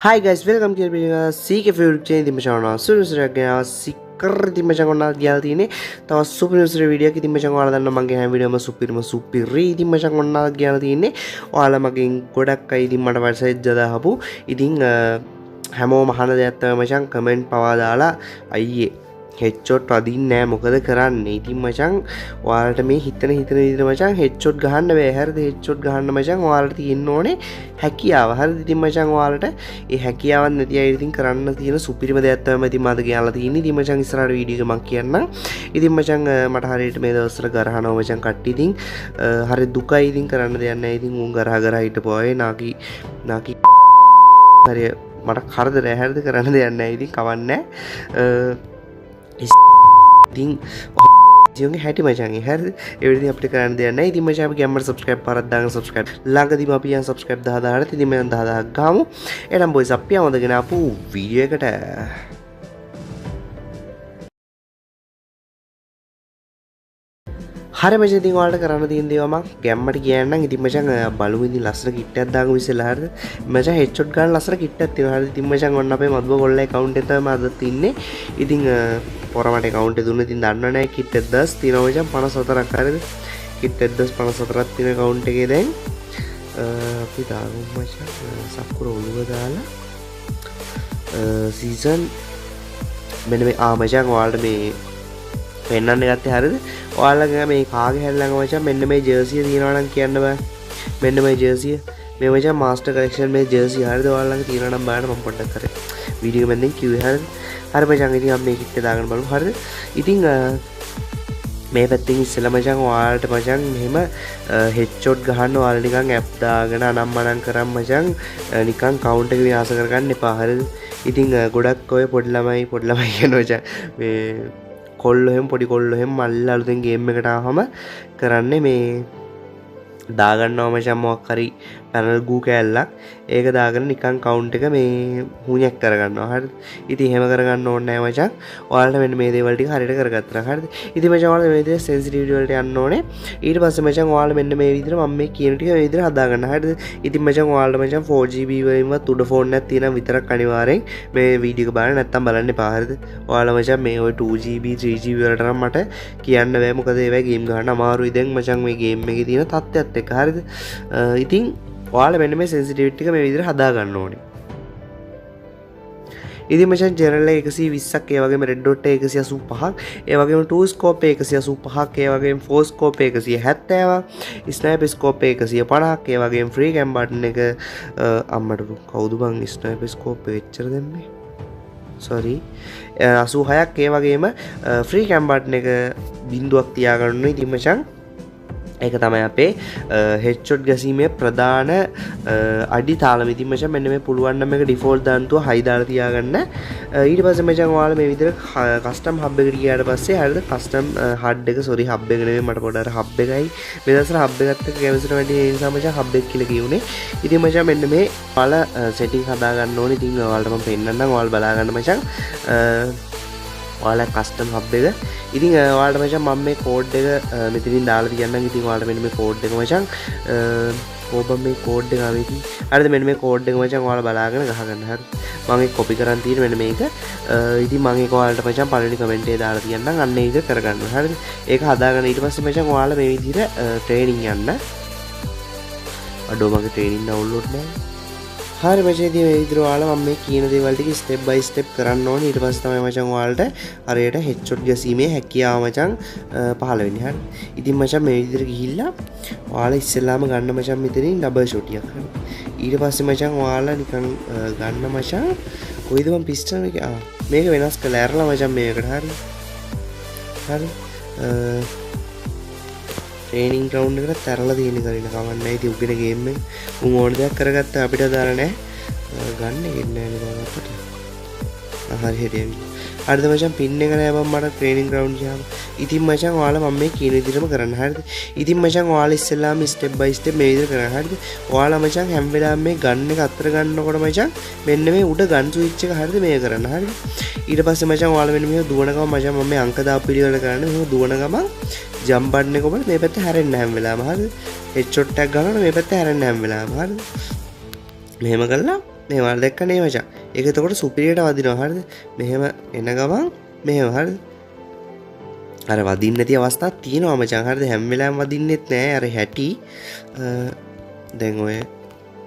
Hi guys, welcome to the CK Food Chain. ඉතින් මචං ඔන්න සුරුසුරක් ගෙනාවා සිකර්. ඉතින් මචං ඔන්න ගියාලා තියෙන්නේ තව සුපිරිම වීඩියෝ එකක්. ඉතින් මචං ඔයාලා දන්නවා මගේ හැම වීඩියෝම සුපිරිම සුපිරි. ඉතින් මචං ඔන්න ගියාලා තියෙන්නේ ඔයාලා මගෙන් ගොඩක් අය ඉතින් මට මැසේජ් දාහපු. ඉතින් හැමෝම අහන දෙයක් තමයි මචං කමෙන්ට් පවා දාලා අයියේ හෙඩ්ෂොට් වදින්නේ නෑ මොකද කරන්නේ? ඉතින් මචං ඔයාලට මේ හිතන හිතන විදිහට මචං හෙඩ්ෂොට් ගහන්න බෑ. හරිද? හෙඩ්ෂොට් ගහන්න මචං ඔයාලට තියෙන්න ඕනේ හැකියාව. හරිද? ඉතින් මචං ඔයාලට ඒ හැකියාවක් නැති අය ඉතින් කරන්න තියෙන සුපිරිම දෙයක් තමයි ඉතින් මම අද ගෙනල්ලා තියෙන්නේ. ඉතින් මචං ඉස්සරහට වීඩියෝ එක මං කියන්නම්. ඉතින් මචං මට හරියට මේ දවස්වල ගරහනවා මචං කට්ටිය. ඉතින් හරි දුකයි, ඉතින් කරන්න දෙයක් නෑ. ඉතින් උන් ගරහ ගරහ හිටපුවා ඒ නාකි නාකි හරි මට කරදරයි. හරිද? කරන්න දෙයක් නෑ. ඉතින් කවන්නේ නෑ. ඉතින් ජීවන්ගේ හැටි මචං ඒ හරිද? ඒ විදිහින් අපිට කරන්න දෙයක් නැහැ. ඉතින් මචං අපි ගැම්මට සබ්ස්ක්‍රයිබ් පාරක් දාගෙන සබ්ස්ක්‍රයිබ් ළඟදීම අපි යන් සබ්ස්ක්‍රයිබ් 10,000ට. ඉතින් මම 10,000ක් ගහමු. එහෙනම් බොයිස් අපි යමුද ආපු වීඩියෝ එකට. හරි මචං, ඉතින් ඔයාලට කරන්න තියෙන දේවල් මං ගැම්මට කියන්නම්. ඉතින් මචං බලමු ඉතින් ලස්සන කිට් එකක් දාගමු ඉස්සෙල්ලා. හරිද? මචං හෙඩ්ෂොට් ගන්න ලස්සන කිට් එකක් තියෙනවා. හරිද? ඉතින් මචං ඔන්න අපේ මధుව කොල්ලා ඇකවුන්ට් එක තමයි අදත් ඉන්නේ. ඉතින් පොර මට ඇකවුන්ට් එක දුන්නේ. ඉතින් දන්නව නෑ කිට් 1000 තියෙනවා මචං 54ක්. හරිද? කිට් 1054ක් තියෙන ඇකවුන්ට් එකේ දැන් අපි දාගමු මචං සක්කුර ඔළුව දාලා සීසන් මෙන්න මේ ආ මචං ඔයාලට මේ පෙන්වන්න ගත්තේ. හරිද? ඔයාලගේ මේ කාගේ හැරි ළඟ මචං මෙන්න මේ ජර්සිය තියෙනවා නම් කියන්න බෑ. මෙන්න මේ ජර්සිය මේ මචං මාස්ටර් කලෙක්ෂන් මේ ජර්සි. හරිද? ඔයාලා ළඟ තියෙනවා නම් බලන්න මම පොඩ්ඩක් කරේ වීඩියෝ එක මැද්දෙන් කිව්වේ. හරිද? හරි මචං, ඉතින් අපි මේ කිට් එක දාගෙන බලමු. හරිද? ඉතින් මේ පැත්තෙන් ඉස්සෙල්ලා මචං ඔයාලට මචං මෙහෙම හෙඩ්ෂොට් ගහන්න ඔයාලා නිකන් ඇප් දාගෙන අනම්මනම් කරන් මචං නිකන් කවුන්ට් එක විනාශ කරගන්න එපා. හරිද? ඉතින් ගොඩක් ඔය පොඩි ළමයි පොඩි ළමයි කියන මචං මේ කොල්ලෝ එහෙම පොඩි කොල්ලෝ එහෙම මල්ල අලුතෙන් ගේම් එකට ආවම කරන්නේ මේ දාගන්නවා මචං මොකක් හරි පැනල් ගූ කෑල්ලක්. ඒක දාගෙන නිකන් කවුන්ට් එක මේ හුණයක් කරගන්නවා. හරිද? ඉතින් එහෙම කරගන්න ඕනේ නෑ මචං. ඔයාලට මෙන්න මේ දේවල් ටික හරියට කරගත්තා නම්. හරිද? ඉතින් මචං ඔයාලා මේ විදිහට සෙන්සිටිවිටි වලට යන්න ඕනේ. ඊට පස්සේ මචං ඔයාලා මෙන්න මේ විදිහට මම මේ කියන ටික මේ විදිහට හදාගන්න. හරිද? ඉතින් මචං ඔයාලට මචං 4GB වලින්වත් උඩ ෆෝන් එකක් තියෙනම් විතරක් අනිවාර්යෙන් මේ වීඩියෝ එක බලන්න, නැත්තම් බලන්න එපා. හරිද? ඔයාලා මචං මේ ඔය 2GB 3GB වලට නම් මට කියන්න බෑ. මොකද ඒවයි ගේම් ගහන්න අමාරුයි දැන් මචං මේ ගේම් එකේ තියෙන තත්ත්වයත් එක්ක. හරිද? ඉතින් ඔයාලා මෙන්න මේ සෙන්සිටිවිටි එක මේ විදිහට හදා ගන්න ඕනේ. ඉතින් මචං ජෙනරල් එක 120ක්, ඒ වගේම රෙඩ් ඩොට් එක 185ක්, ඒ වගේම 2 ස්කෝප් එක 185ක්, ඒ වගේම 4 ස්කෝප් එක 170ක්, ස්නයිපර් ස්කෝප් එක 150ක්, ඒ වගේම ෆ්‍රී කැම් බටන් එක අම්මට කවුද බං ස්නයිපර් ස්කෝප් එක එච්චර දැම්මේ? සෝරි 86ක්, ඒ වගේම ෆ්‍රී කැම් බටන් එක බිංදුවක් තියාගන්න ඕනේ. ඉතින් මචං ඒක තමයි අපේ හෙඩ්ෂොට් ගැසීමේ ප්‍රධාන අඩි තාලම. ඉතින් මචං මෙන්න මේ පුළුවන් නම් එක ඩිෆෝල්ට් දාන්නතුව හයි දාලා තියාගන්න. ඊට පස්සේ මචං ඔයාලා මේ විදිහට කස්ටම් හබ් එකට ගියාට පස්සේ හරිද කස්ටම් හඩ් එක සෝරි හබ් එක නෙමෙයි මට පොඩ අර හබ් එකයි මේ දවස්වල හබ් එකත් එක්ක කැමසට වැඩි ඒ නිසා මචං හබ් එක කියලා කියුනේ. ඉතින් මචං මෙන්න මේ පළ සෙටින් හදා ගන්න ඕනේ. ඉතින් ඔයාලට මම පෙන්නන්නම් ඔයාලා බලා ගන්න මචං ඔයාලා කස්ටම් හබ් එක. ඉතින් ඔයාලට මචං මම මේ කෝඩ් එක මෙතනින් දාලා තියන්නම්. ඉතින් ඔයාලට මෙන්න මේ කෝඩ් එක මචං කොහොම මේ කෝඩ් එක ආවේ ඉතින් හරිද මෙන්න මේ කෝඩ් එක මචං ඔයාලා බලාගෙන ගහගන්න. හරි මම ඒක කොපි කරන් තියෙන මෙන්න මේක. ඉතින් මම ඒක ඔයාලට මචං පළවෙනි කමෙන්ට් එකේ දාලා තියන්නම්. අන්න ඒක කරගන්න. හරිද? ඒක හදාගෙන ඊට පස්සේ මචං ඔයාලා මේ විදිහට ට්‍රේනින් යන්න. අඩෝ මගේ ට්‍රේනින් ඩවුන්ලෝඩ් නෑ. හරි මචං ඉතින් මේ විදිහට ඔයාලා මම මේ කියන දේවල් ටික ස්ටෙප් බයි ස්ටෙප් කරන්න ඕනේ. ඊට පස්සේ තමයි මචං ඔයාලට හරියට හෙඩ්ෂොට් ගැසීමේ හැකියාව මචං පහළ වෙන්නේ. හරි. ඉතින් මචං මේ විදිහට ගිහිල්ලා ඔයාලා ඉස්සෙල්ලාම ගන්න මචං මෙතනින් ඩබල් ෂොට් එකක්. හරි. ඊට පස්සේ මචං ඔයාලා නිකන් ගන්න මචං කොයිද මං පිස්ටල් එක මේක වෙනස් කරලා ඇරලා මචං මේකට. හරි. හරි. ට්‍රේනින් ග්‍රවුන්ඩ් එකට තරලා තියෙන කරින කමක් නැහැ. ඉතින් උගෙන ගේම් එක උන් ඕන දෙයක් කරගත්තා අපිට අදාළ නැහැ. ගන්න එකෙත් නෑ නේ බං අපිට. හරි හරි ඇවිල්ලා. හරිද මචං පින් එක නෑ බං මට ට්‍රේනින් ග්‍රවුන්ඩ් ගියාම. ඉතින් මචං ඔයාලා මම මේ කියන විදිහටම කරන්න. හරිද? ඉතින් මචං ඔයාලා ඉස්සෙල්ලාම ස්ටෙප් බයි ස්ටෙප් මේ විදිහට කරන්න. හරිද? ඔයාලා මචං හැම වෙලාවෙම මේ ගන් එක අතර ගන්නකොට මචං මෙන්න මේ උඩ ගන් ස්විච් එක හරිද මේ කරන්න. හරිද? ඊට පස්සේ මචං ඔයාලා මෙන්න මෙහෙම දුවන ගමන් මචං මම මේ අංක දාපු පිළිවෙල කරන්න. මෙහෙම දුවන ගමන් ජම්ප් බටන් එක ඔබලා මේ පැත්ත හැරෙන්න හැම වෙලාවෙම. හරිද? හෙඩ්ෂොට් එකක් ගන්නකොට මේ පැත්ත හැරෙන්න හැම වෙලාවෙම. හරිද? මෙහෙම කරලා මෙහෙම අර දැක්කනේ මචං. ඒක එතකොට සුපිරියට වදිනවා. හරිද? මෙහෙම එන ගමන් මෙහෙම හරිද? අර වදින්න නැති අවස්ථාවක් තියෙනවා මචං. හරිද? හැම වෙලාවෙම වදින්නෙත් නෑ. අර හැටි දැන් ඔය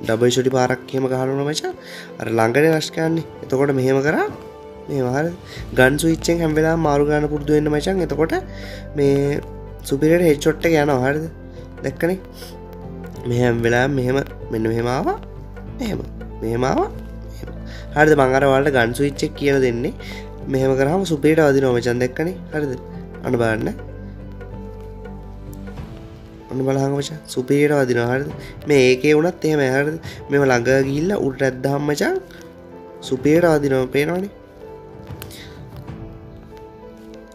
ඩබල් ෂොටි පාරක් එහෙම ගහනවා මචං. අර ළඟනේ රෂ් කරන්නේ. එතකොට මෙහෙම කරා මෙහෙම හරිද? ගන් ස්විච් එකෙන් හැම වෙලාවෙම මාරු ගන්න පුරුදු වෙන්න මචං. එතකොට මේ සුපිරියට හෙඩ් ෂොට් එක යනවා. හරිද? දැක්කනේ? මෙහෙම වෙලාවෙම මෙහෙම මෙන්න මෙහෙම ආවා. මෙහෙම. මෙහෙම ආවා. මෙහෙම. හරිද? මං අර ඔයාලට ගන් ස්විච් එක කියලා දෙන්නේ. මෙහෙම කරාම සුපිරියට වදිනවා මචං. දැක්කනේ? හරිද? අන්න බලන්න. අන්න බලහන් මචං සුපිරියට වදිනවා. හරිද? මේ ඒකේ වුණත් එහෙමයි. හරිද? මෙහෙම ළඟ ගිහිල්ලා උඩට ඇද්දාම මචං සුපිරියට වදිනවා. පේනවනේ?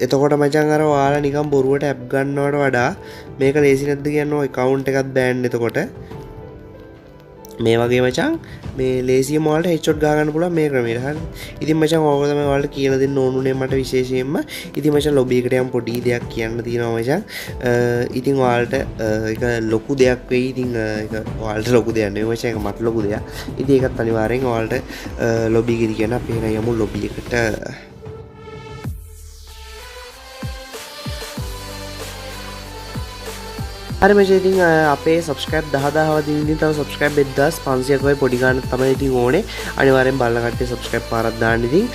එතකොට මචං අර ඔයාලා නිකන් බොරුවට ඇප් ගන්නවට වඩා මේක ලේසි නැද්ද කියන්න ඔය ඇකවුන්ට් එකක් බෑන්. එතකොට මේ වගේ මචං මේ ලේසියම ඔයාලට හෙඩ්ෂොට් ගහ ගන්න පුළුවන් මේ ක්‍රමයට. හරිද? ඉතින් මචං ඕක තමයි ඔයාලට කියලා දෙන්න ඕනුනේ මට විශේෂයෙන්ම. ඉතින් මචං ලොබි එකට යම් පොඩි දෙයක් කියන්න තියෙනවා මචං. ඉතින් ඔයාලට ඒක ලොකු දෙයක් වෙයි. ඉතින් ඒක ඔයාලට ලොකු දෙයක් නෙවෙයි මචං, ඒක මට ලොකු දෙයක්. ඉතින් ඒකත් අනිවාර්යෙන් ඔයාලට ලොබි එකේදී කියන්න. අපි එහෙනම් යමු ලොබි එකට. හරි මචං, ඉතින් අපේ සබ්ස්ක්‍රයිබ් 10000 වදින ඉතින් තව සබ්ස්ක්‍රයිබ් 1500ක් වගේ පොඩි ගාණක් තමයි ඉතින් ඕනේ. අනිවාර්යෙන් බලන කට්ටිය සබ්ස්ක්‍රයිබ් පාරක් දාන්න. ඉතින්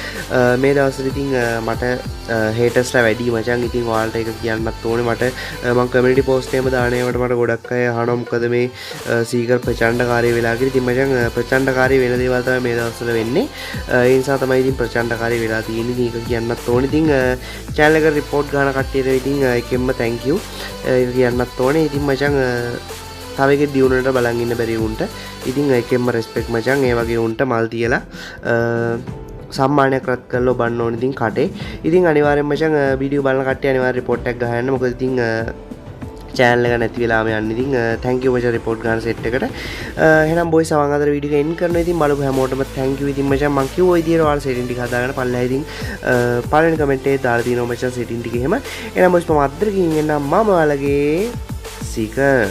මේ දවස්වල ඉතින් මට හේටර්ස්ලා වැඩි මචං. ඉතින් ඔයාලට ඒක කියන්නත් ඕනේ. මට මං කමියුනිටි පෝස්ට් එකම දාන ඒවට මට ගොඩක් අය අහනවා මොකද මේ සීකර් ප්‍රචණ්ඩකාරී වෙලා කියලා. ඉතින් මචං ප්‍රචණ්ඩකාරී වෙන දේවල් තමයි මේ දවස්වල වෙන්නේ. ඒ නිසා තමයි ඉතින් ප්‍රචණ්ඩකාරී වෙලා තියෙන්නේ. ඉතින් ඒක කියන්නත් ඕනේ. ඉතින් චැනල් එකට රිපෝට් ගහන කට්ටියට ඉතින් ඒකෙන්ම thank you. ඒක කියන්නත් ඕනේ. ඉතින් මචං තව එකෙක් දියුණුවට බලන් ඉන්න බැරි උන්ට ඉතින් ඒකෙන්ම රෙස්පෙක්ට් මචං. ඒ වගේ උන්ට මල් තියලා සම්මානයක් රත් කරලා ඔබන්න ඕනේ ඉතින් කටේ. ඉතින් අනිවාර්යෙන් මචං වීඩියෝ බලන කට්ටිය අනිවාර්යෙන් රිපෝට් එකක් ගහන්න. මොකද ඉතින් චැනල් එක නැති වෙලාම යන්න. ඉතින් thank you මචං රිපෝට් ගන්න සෙට් එකට. එහෙනම් බොයිස් මං අදට වීඩියෝ එක එන්ඩ් කරනවා. ඉතින් බලපු හැමෝටම thank you. ඉතින් මචං මං කිව්ව ඔය විදියට ඔයාලා සෙටින් ටික හදාගන්න පල්ලෙහා ඉතින් පළවෙනි කමෙන්ට් එකේ දාලා තියෙනවා මචං සෙටින් ටික එහෙම. එහෙනම් බොයිස් මම අදට ගිහින් එන්නම්. මම ඔයාලගේ සීකර්.